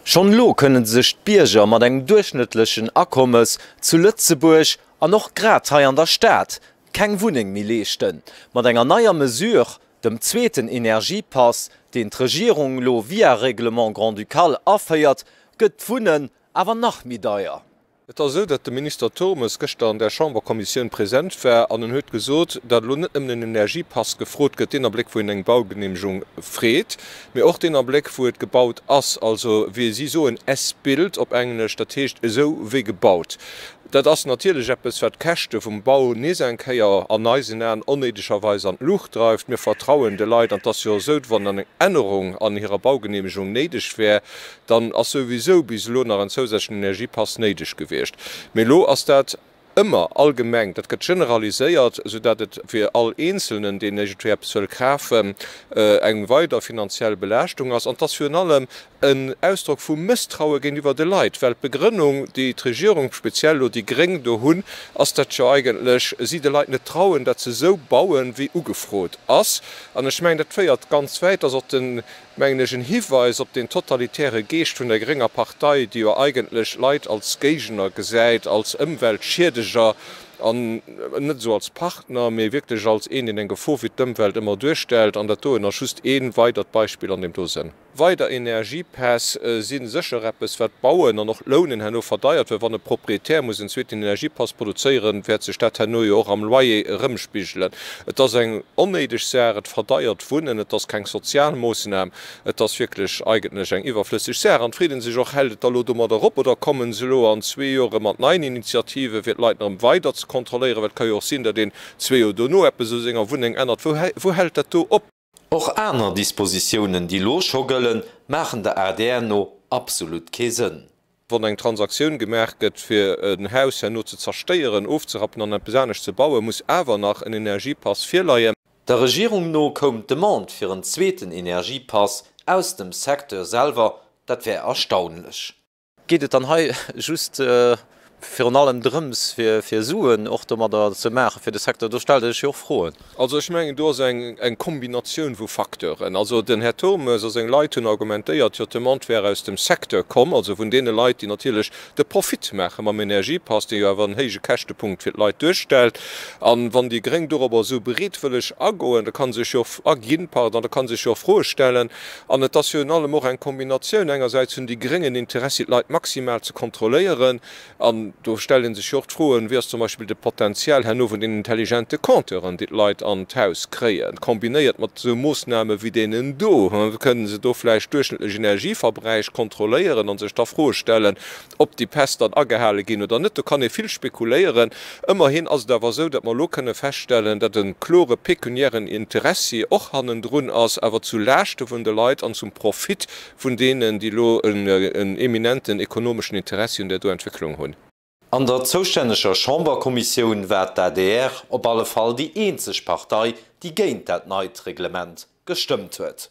Schonn elo kënne sech d'Bierger mat engem duerchschnëttlechen Akommes zu Lëtzebuerg an och grad hei an der Stad keng Wunneng méi leeschten. Mat enger neier Mesure, dem zweeten Energiepass, deen d'Regierung elo via Règlement grand-ducal aféiert, gëtt d'Wunnen awer nach méi deier. Et ass esou, datt de Minister Turmes gëschter an där Chamberkommissioun present war an en huet gesot, datt elo net nëmmen en Energiepass gefrot gëtt deen Abléck wou een eng Baugenehmegung freet, mee och deen Abléck wou et gebaut ass, also wéi si soen as built op Englesch, dat heescht esou wéi gebaut. Dat ass natierlech eppes wat d'Käschte vum Bau nees eng Kéier an eisen Aen onnéidegerweis an d'Luucht dreift. Mir vertrauen de Leit an et ass jo esou, wann eng Ännerung an hirer Baugenehmegung néideg wär, dann ass souwisou bis elo nach en zousätzlechen Energiepass néideg gewiescht. Mee elo ass dat ëmmer allgemeng, dat gëtt generaliséiert, soudatt et fir all Eenzelnen, deen iergendwéi eppes wëll kafen, eng weider finanziell Belaaschtung ass. An et ass virun allem en Ausdrock vu Mësstraue géintiwwer de Leit, well d'Begrënnung, déi d'Regierung, speziell elo déi Gréng, do hunn, ass, datt jo eigentlech si de Leit net trauen, datt se esou bauen, wéi ugefrot ass. An ech mengen, dat féiert ganz wäit, dass och den mengen ech, en Hiweis op den totalitäre Geescht vun der grénger Partei, déi jo eigentlech Leit als Géigner gesäit, als Ëmweltschiedeger an net esou als Partner, mee wierklech als een, deen eng Gefor fir d'Ëmwelt ëmmer duerstellt. An dat doen ass just ee weidert Beispill an deem do Sënn. Weider Energiepäss si sécher eppes, wat d'Bauen an och d'Lounen herno verdeiert, well wann e Proprietär muss en zweeten Energiepass produzéieren, wäert sech dat herno jo och am Loyer erëmspigelen. Et ass eng onnéideg Saach, et verdeiert Wunnen, et ass keng sozial Moossnam, et ass wierklech eigentlech eng iwwerflësseg Saach. An et freet ee sech och, Hält et da elo domadder op oder komme se elo an zwee Joer erëm mat neien Initiative fir d'Leit erëm weider ze kontrolléieren? Well et ka jo och sinn, datt een zwee Joer dono eppes u senger Wunneng ännert. Wou hält dat do op? Och aner Dispositiounen, déi elo scho gëllen, maachen der adr no absolut kee Sënn. Wann eng Transaktioun gemaach gëtt, fir en Haus herno ze zerstéieren, ofzerappen an eppes anescht ze bauen, muss awer nach en Energiepass virleien. Der Regierung no koum d'Demande fir en zweeten Energiepass aus dem Secteur selwer, dat wär erstaunlech. Geet et dann hei just virun allem drëms, fir Suen och domadder ze maachen fir de Secteur? Do stellt ee sech jo och Froen. Also ech mengen, do ass eng Kombinatioun vu Facteuren. Also den Här Turmes a seng Leit hunn argumentéiert, jo d'Demande wär aus dem Secteur komm, also vun deene Leit, déi natierlech de Profit maache mam Energiepass, dee jo awer en héije Käschtepunkt fir d'Leit duerstellt. A wann déi Gréng dorobber esou bereetwëlleg agoen, da kann sech jo, aginn, pardon, da kann sech jo och Froe stellen. An et ass virun allem och eng Kombinatioun, engersäits hunn déi Gréng en Interessi, d'Leit maximal ze kontrolléieren, An do stellt ee sech jo och d'Froen, Wéi ass zum Beispill de Potenzial herno vun den intelligente Compteuren, déi d'Leit an d'Haus kréien, kombinéiert mat esou Moossname wéi deenen do? Kënnen se do vläicht duerchschnëttlech Energieverbräich kontrolléieren a sech da Froe stellen, ob déi Päss dann agehale ginn oder net? Do kann ee vill spekuléieren. Ëmmerhin ass et awer esou, datt mer elo kënne feststellen, datt e klore pekuniären Interessi och hannendrun ass, awer zu Laaschte vun de Leit an zum Profit vun deenen, déi elo en eminenten ekonomeschen Interessi un där do Entwécklung hunn. An der zoustänneger Chamberkommissioun war d'ADR op alle Fall déi eenzeg Partei, déi géint dat neit Reglement gestëmmt huet.